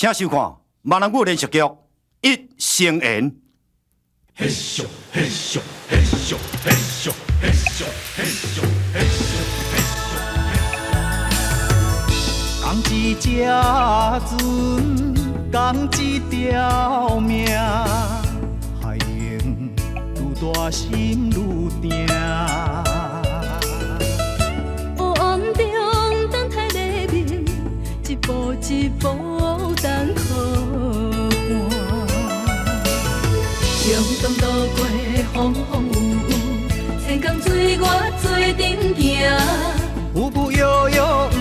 請收看閩南語連續劇《一生緣》。嘿咻嘿咻嘿咻嘿咻嘿咻嘿咻嘿咻嘿咻。仝一隻船，仝一條命，海浪愈大心愈定。黑暗中等待黎明，一步一步等靠岸。共同渡过风风雨雨，千江水我做阵行。浮浮摇摇毋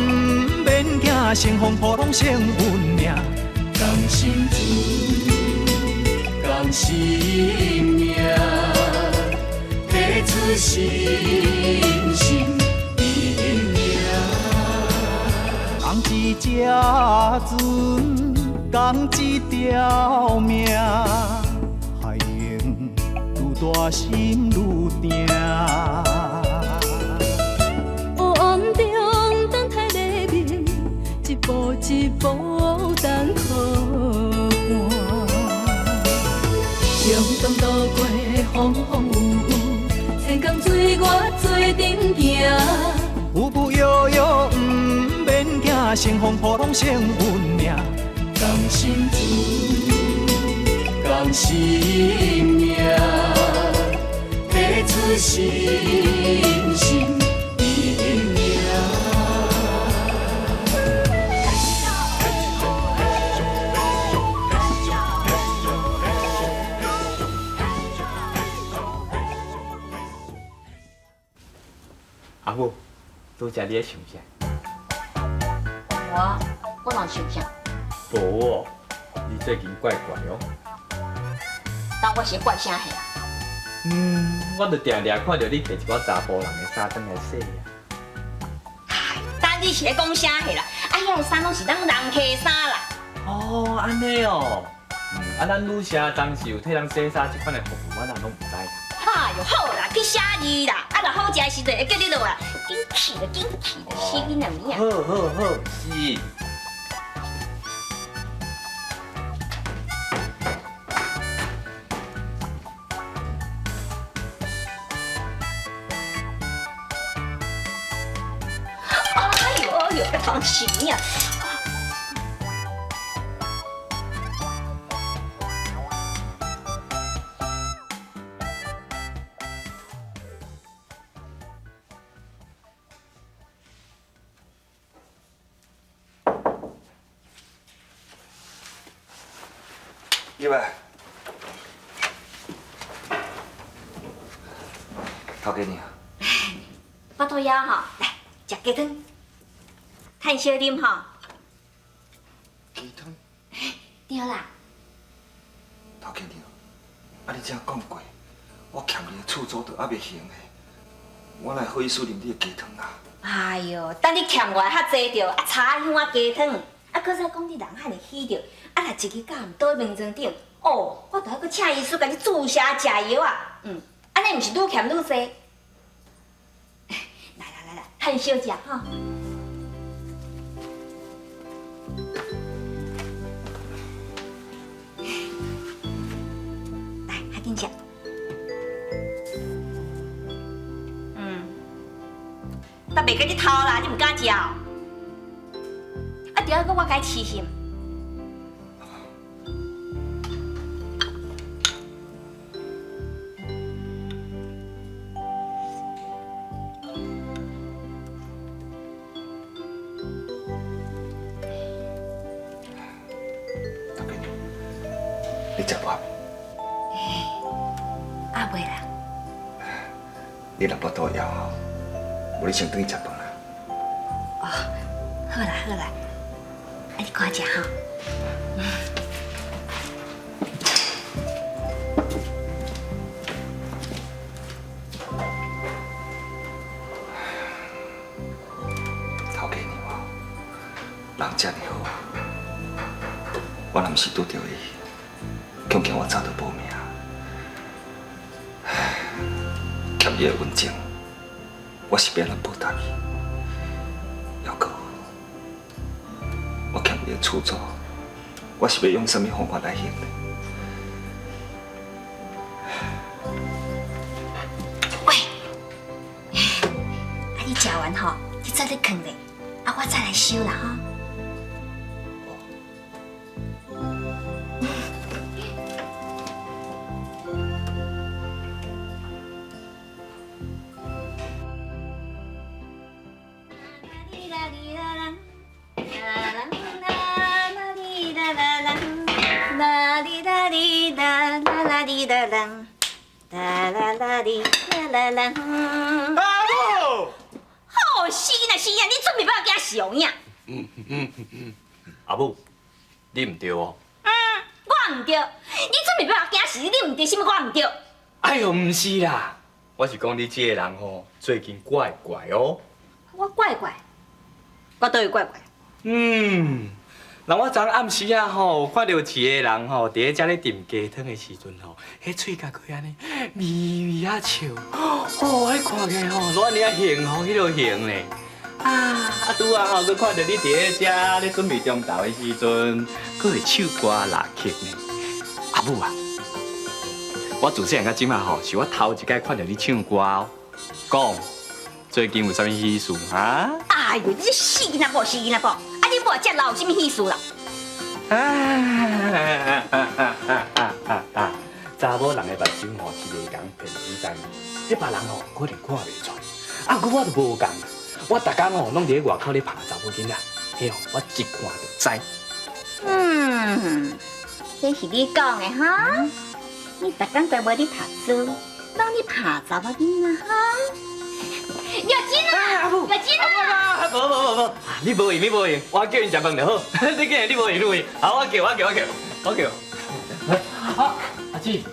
免惊，乘风破浪胜运命。仝心船，仝性命，彼此心心意命。仝一隻船，仝一條命，海浪愈大心愈定。黑暗中等待黎明，一步一步等靠岸。共同渡过风风雨雨，千江水我做阵行。浮浮摇摇毋免惊，乘风破浪胜运命。仝心船，仝性命，彼此心心意命。阿母，拄才你咧想啥？我哪想啥？无哦，你最近怪怪哦。当我是怪啥货啊？我就定定看著你提一寡查埔人的衫转來洗啊。等你是咧講啥貨啦？啊，遐个衫攏是咱人客衫啦。哦，按呢哦。啊，咱女社當時有替人洗衫這款的服務，我哪攏毋知啦。哎喲，好啦，去寫字啦。啊，若好食的時陣會叫你落來，緊去啦，緊去啦，死囡仔物啊！好好好，是。哎呦哎呦，放心呀！入來，頭家娘。腹肚枵吼，來食雞湯，趁燒啉吼。雞湯？對啦。頭家娘，啊你這講過，我欠你的厝租都猶未還的，我哪會好意思啉你的雞湯啊？哎喲，等你欠我的較濟著，啊茶香啊雞湯，啊閣再講你人遐爾虛著，啊若一支甲毋倒眠床頂，哦，我著愛閣請醫師共你注射食藥啊，按呢毋是愈欠愈濟。來啦來啦，趁燒食吼。來，較緊食。都袂共你偷啦，你毋敢食哦？啊對啊，閣我共你試試。頭家娘，你食飽未？啊未啦。你若腹肚枵吼，無你先轉去食飯啦。哦，好啦好啦，啊你趕食吼。頭家娘哦，人遮爾好，我若毋是拄著伊，恐驚我早就無命。欠伊的恩情，我是欲按怎報答伊？猶閣我欠伊的厝租，我是欲用啥物方法來還呢？喂，啊你食完吼，你早咧睏咧，啊我再來收啦吼。阿母，好死啦死啊！你准备欲我惊死有影？阿母，你毋对哦。嗯，我毋对，你准备欲我惊死，你毋对，啥物我毋对？哎哟，毋是啦，我是講你這个人吼，最近怪怪哦。我怪怪，我佗位怪怪？嗯，人我昨暗時啊吼，看著一个人吼，佇咧遮咧炖雞湯的時陣吼，彼喙角閣按呢微微仔笑，哦，彼看起來吼，攏按呢仔幸福彼落型咧。啊，拄仔吼，閣看著你佇咧遮咧準備中晝的時陣，閣會唱歌拉曲呢。阿母啊，我自細漢到這馬吼，是我頭一擺看著你唱歌哦。講，最近有啥物喜事哈？哎呦，你這死囡仔某，死囡仔某！啊，你某這老有啥物喜事啦？啊！查某人的目睭吼是袂仝骗，你知無？彼別人吼可能看袂出，啊，毋過我就無仝，我逐工吼攏佇咧外口咧拍查某囡仔，彼吼我一看就知。嗯，這是你講的哈？你逐工都無咧讀書，攏咧拍查某囡仔哈？月珍啊，月珍啊！無無無無，你無閒你無閒，我叫𪜶食飯就好。你既然你無閒你無閒，好，我叫我叫我叫我叫。啊，阿姊，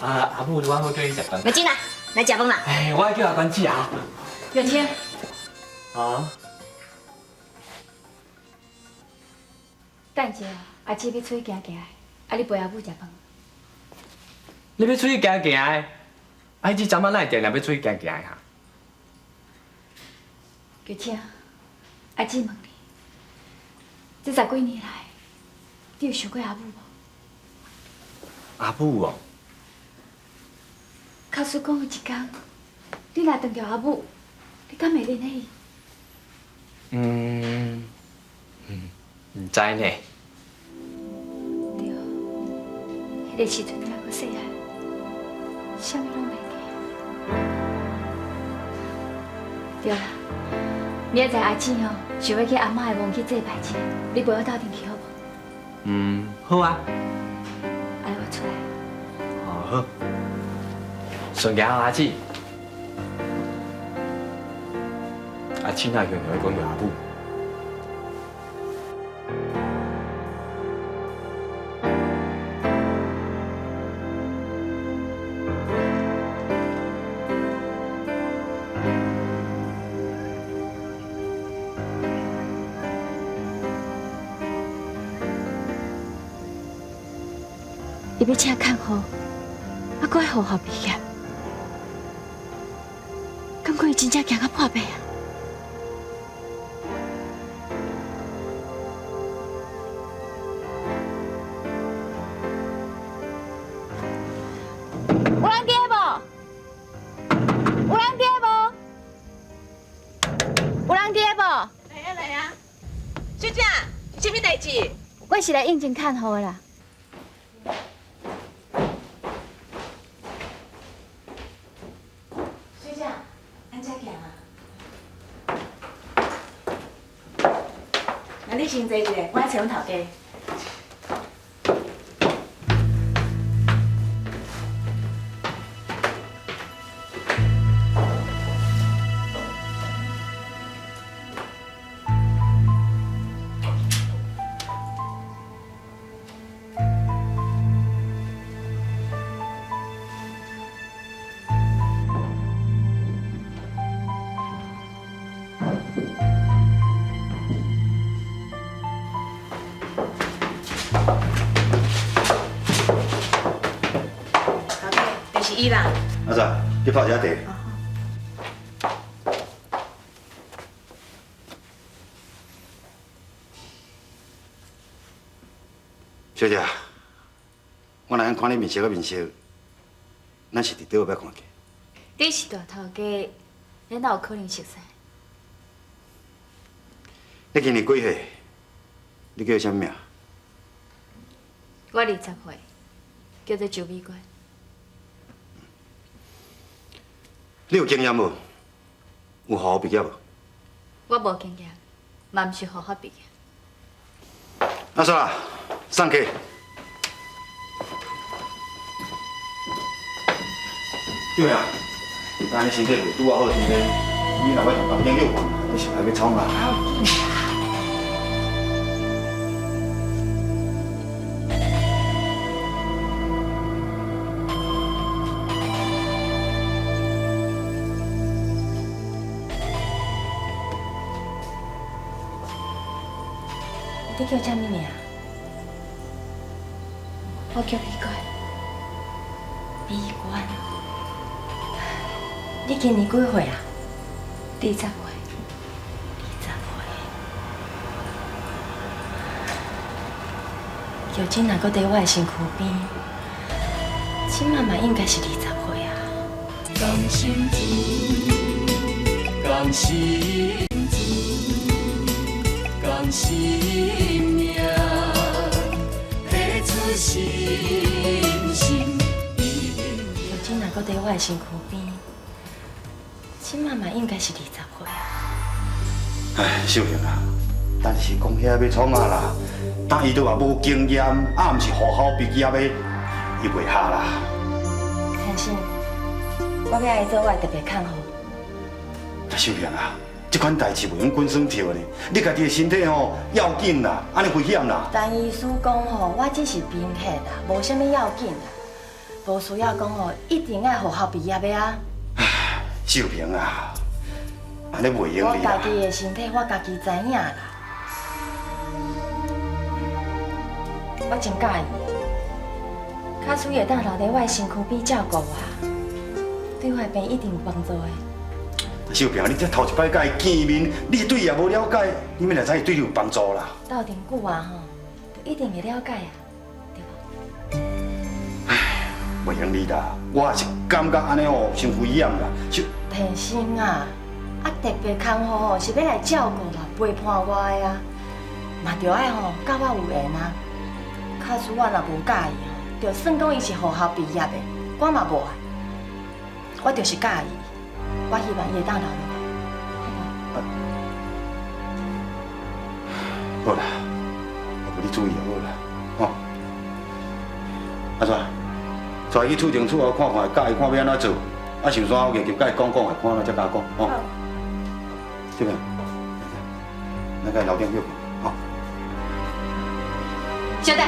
阿母，我好叫你食飯。月珍啊，來食飯啦！哎，我叫阿關姊啊。月清。啊？等一下，阿姊欲出去行行，啊，你陪阿母食飯。你欲出去行行的？啊，你這陣仔哪會定定欲出去行行的哈？月清，阿姊問你，這十幾年來，你有想過阿母無？阿母哦。假使講有一天，你若撞著阿母，你敢會認得伊？嗯，毋知呢。對，彼个時陣你猶閣細漢，啥物攏袂記。對啦，明仔載阿姊吼想欲去阿嬤的墓去祭拜一下，你陪我鬥陣去好無？嗯，好啊。按呢我出來。哦好，順行阿姊。阿姊若會用講著阿母。伊欲請看護，啊，閣愛護校畢業，感覺伊真正驚甲破病啊！有人佇無？有人佇無？有人佇無？來啊來啊！小姐，是啥物代誌？我是來應徵看護的啦。小姐，按遮行啊。那你先坐一下，我來揣阮頭家。頭家，就是伊啦。阿仔，你泡一下茶。小姐，我若看你面色啊面色，咱是佇佗位欲看见？你是大头家，咱哪有可能熟似？你今年几岁？你叫啥物名？我20岁，叫做周美娟。你有经验无？有学校毕业无？我无经验，嘛毋是学校毕业。阿叔啊，送客。对啊，但你身体袂拄仔好，天咧，你若欲佇房间歇困，你是爱欲创啊？你叫啥物名？我叫美娟。美娟，你今年几岁啊？ 20岁。20岁。玉珍若阁伫我的身躯边，这马嘛应该是20岁啊。同心厝，同心厝，同心命，彼此心心。玉珍若阁伫我的身躯边，这马嘛应该是20岁啊。哎，秀萍啊，但是讲遐欲创啊啦，但伊都嘛无经验，啊，毋是学校毕业的，伊袂合啦。先生，我欲爱做我的特别看护。秀萍啊，这款代志袂用滚耍跳呢，你家己的身体吼要紧啦，按呢危险啦。陈医师讲吼，我只是贫血啦，无啥物要紧啦，无需要讲吼，一定爱学校毕业的啊。秀萍啊，按呢袂用我你啦。家己的身体，我家己知影啦。我真佮意，假使会当留伫我的身躯边照顾我，对我的病一定有帮助的。秀萍，你这头一摆佮伊见面，你对伊也无了解，你欲哪知伊对你有帮助啦？斗阵久啊吼，就一定会了解啊，对无？袂用你啦，我也是感觉按呢吼，伤危险啦。秀天生啊，啊特别看护吼是欲来照顾我、陪伴我的啊，嘛著爱吼佮我有缘啊。假使我若无佮意吼，就算讲伊是学校毕业的，我嘛无爱，我就是佮意，我希望伊会当留落来，好无？好啦，无你注意就好啦，吼。阿怎？带伊去厝前厝后看看，教伊看欲按怎做。啊，上山我硬入佮伊讲讲，看按怎才敢讲，吼。这边，咱佮楼顶歇困，吼。小等，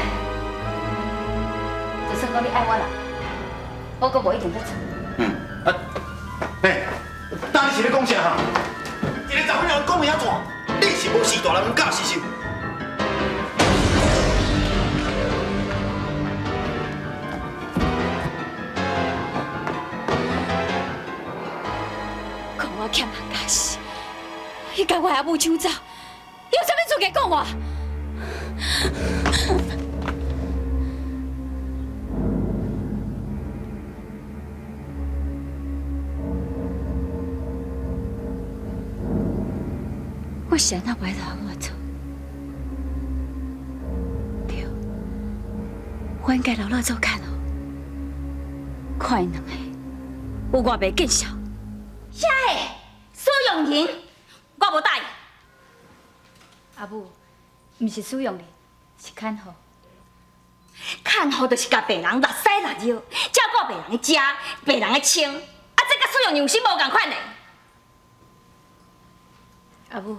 就算讲你爱我啦，我阁无一定欲做。嗯，啊，嘿，当你是咧讲啥哈？一个查某人讲的遐大，你是无序大人教是是？讲我欠人家死，伊共我阿母抢走，伊有啥物资格讲我？我是按怎袂当按怎做？对，我应该留落做看护，看𪜶两个有偌袂见笑。啥个？使用人？我无答应。阿母，毋是使用人，是看护。看护就是共病人搦屎搦尿，照顾病人的食，病人的穿，啊，这佮使用人有啥无仝款的？阿母，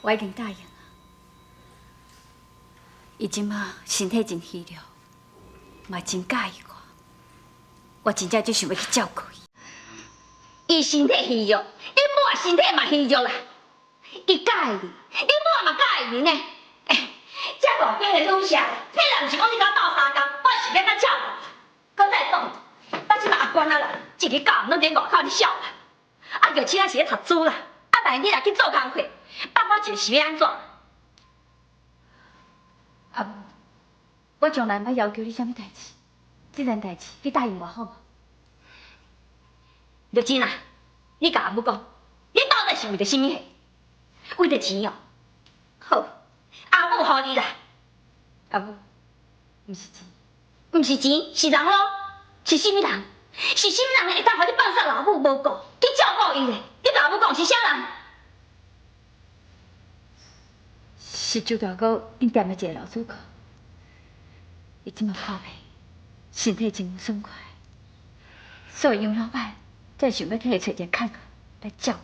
我已经答应啊。伊这马身体真虚弱，嘛真佮意我，我真正就想欲去照顾伊。伊身体虚弱，恁某身体嘛虚弱啦。伊佮意你，恁某嘛佮意你呢。欸，这路边的女婿，你若毋是讲你共我斗相共，我是欲按怎照顾？阁再讲，我这马阿关啊啦，一日到暗拢伫外口咧痟啦。啊，玉清仔是咧读书啦，啊，万一你若去做工课，放我一个是欲按怎？阿母，我我從來毋捌要求你啥物代誌，這件代誌你答應我好無？玉珍啊，你共阿母講，你到底是為著啥物事？為著錢哦？好，阿母予你啦。阿母，毋是錢，毋是錢，是人囉。是啥物人？是啥物人會當予你放捒老母無顧，去照顧伊咧？你共阿母講是啥人？是周大哥𪜶店的一個老主顧，伊這馬破病，身體真有損壞，所以楊老闆才想欲替伊揣一個看護來照顧。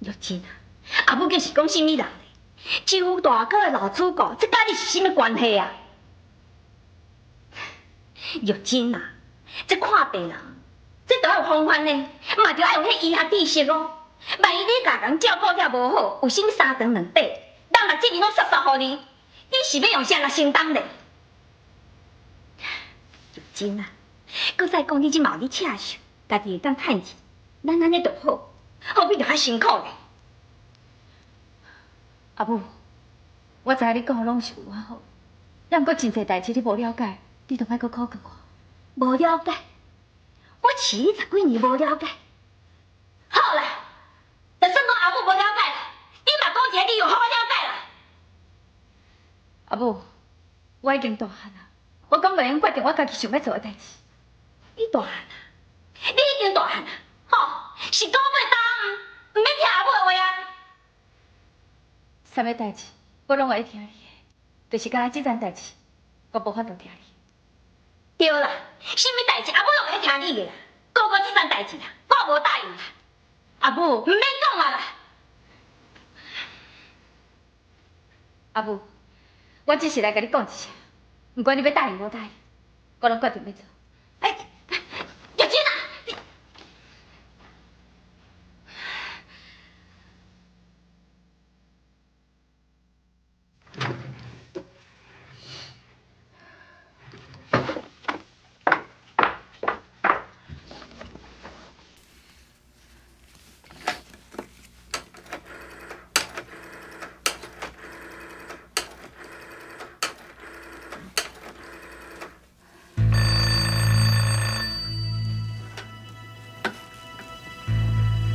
玉珍啊，阿母這是講啥物人咧？周大哥的老主顧，這佮你是啥物關係啊？玉珍啊，這看病人，這著愛有防範呢，嘛著愛有彼醫學知識哦。萬一你共人照顧了無好，有啥物三長兩短，人若責任攏煞煞予你，你是欲用啥來承擔咧？玉珍啊，閣再講你這嘛有咧赤手，家己會當趁錢，咱按呢就好，何必著較辛苦咧？阿母，我知影你講的攏是為我好，也毋過真濟代誌你無了解，你就莫閣考問我。無了解，我飼你十幾年無了解。好啦，就算講阿母無了解，你嘛講一個理由予我了解啦。阿母，我已經大漢啊，我敢袂用決定我家己想欲做的代誌。你大漢啊，你已經大漢啊，吼，是講欲擔，毋免聽阿母的話啊。啥物代誌，我攏會聽你的，就是干焦這件代誌，我無法度聽你。對啦，啥物代誌阿母攏會聽你的啦，閣講這件代誌啦，我無答應啦。阿母，毋免講啊啦。阿母，我只是來共你講一聲，毋管你欲答應無答應，我攏決定欲做。欸，玉珍啊，你。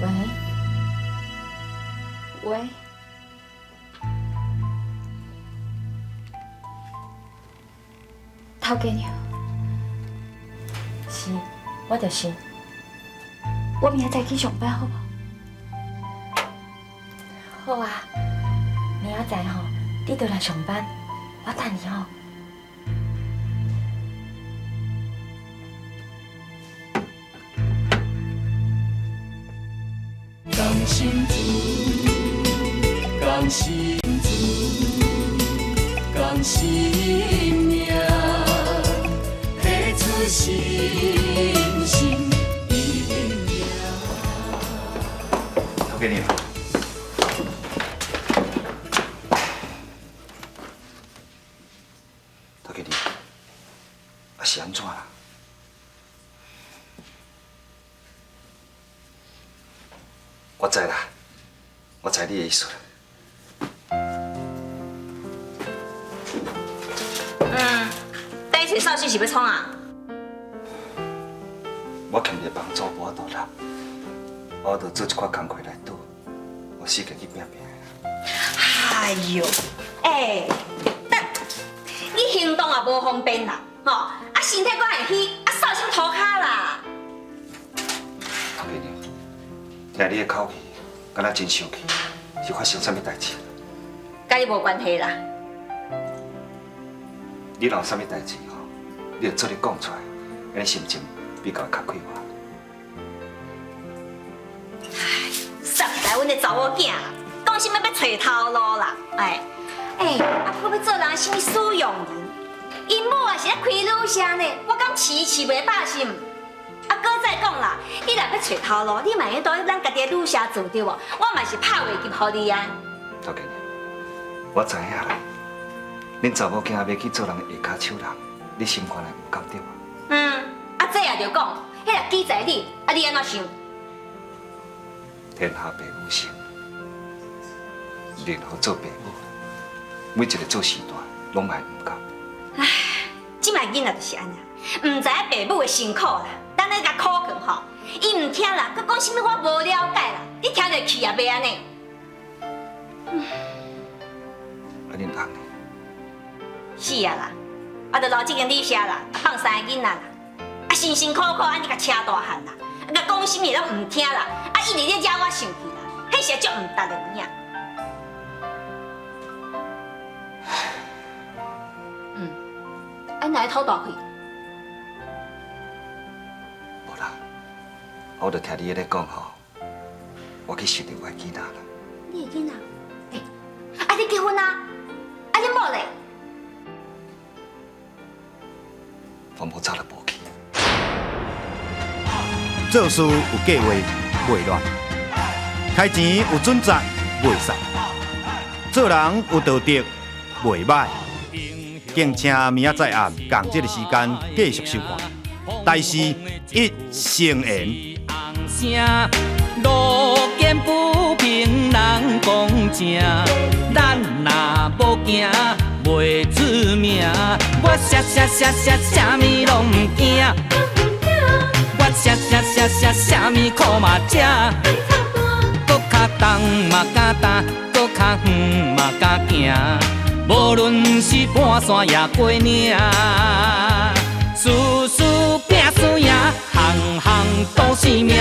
喂，喂，頭家娘，是，我就是。我明仔載去上班好無？好啊，明仔載吼，你就來上班，我等你吼。同心厝，同心厝，同心命，彼此心心意连。頭家娘，頭家娘，啊是按怎啦？我知啦，我知你的意思啦。嗯，等去找寿是欲創啊？我欠一个房租無法度納，我就做一寡工課來賭，我四界去拼拼。哎喲，欸，但你行動也無方便啦，吼，啊身體閣會虛，啊掃啥塗跤啦？頭家娘，聽你的口氣，敢若真生氣，是發生啥物代誌？佮你無關係啦。你若有啥物代誌吼，你就做咧講出來，按呢心情比較會較快活。唉，煞來阮的查某囝啦，講啥物欲揣頭路啦？哎哎，啊，閣欲做人啥物使用人？𪜶某也是咧開旅社呢，我敢飼飼袂飽是毋？啊，閣再講啦，你若欲揣頭路，你嘛會當佇咱家己的旅社做對無？我嘛是拍袂入予你啊。頭家娘，我知影啦，恁查某囝欲去做人下跤手人，你心肝內毋甘對無？嗯，啊，這也著講，彼若記在你，啊，你按怎想？天下父母心，任何做父母，每一个做序大，攏嘛會毋甘。唉，這擺囡仔就是按呢，毋知影爸母的辛苦啦，等你共苦勸吼，伊毋聽啦，閣講啥物我無了解啦，你聽著氣也袂按呢。啊，恁翁呢？死啊啦！啊，就留這間旅社啦，放三個囡仔啦，啊，辛辛苦苦按呢共車大漢啦，啊，共講啥物攏毋聽啦，啊，一直咧惹我生氣啦，彼是足毋值的有影。嗯，啊，哪會吐大氣？無啦，我就聽你咧講吼，我去想著我的囡仔啦。你的囡仔？欸，啊，你結婚啊？啊，你某咧？我某早就無去。做事有計劃，袂亂；開錢有準則，袂散；做人有道德，袂䆀。敬請明仔載暗仝這个時間繼續收看。大師一成言。路見不平人講正，咱若無行，袂出名。我啥啥啥啥啥物攏毋驚，我啥啥啥啥啥物苦嘛食，閣較重嘛敢擔，閣較遠嘛敢行。無論是盤山抑過嶺，事事拼輸贏，項項都是命。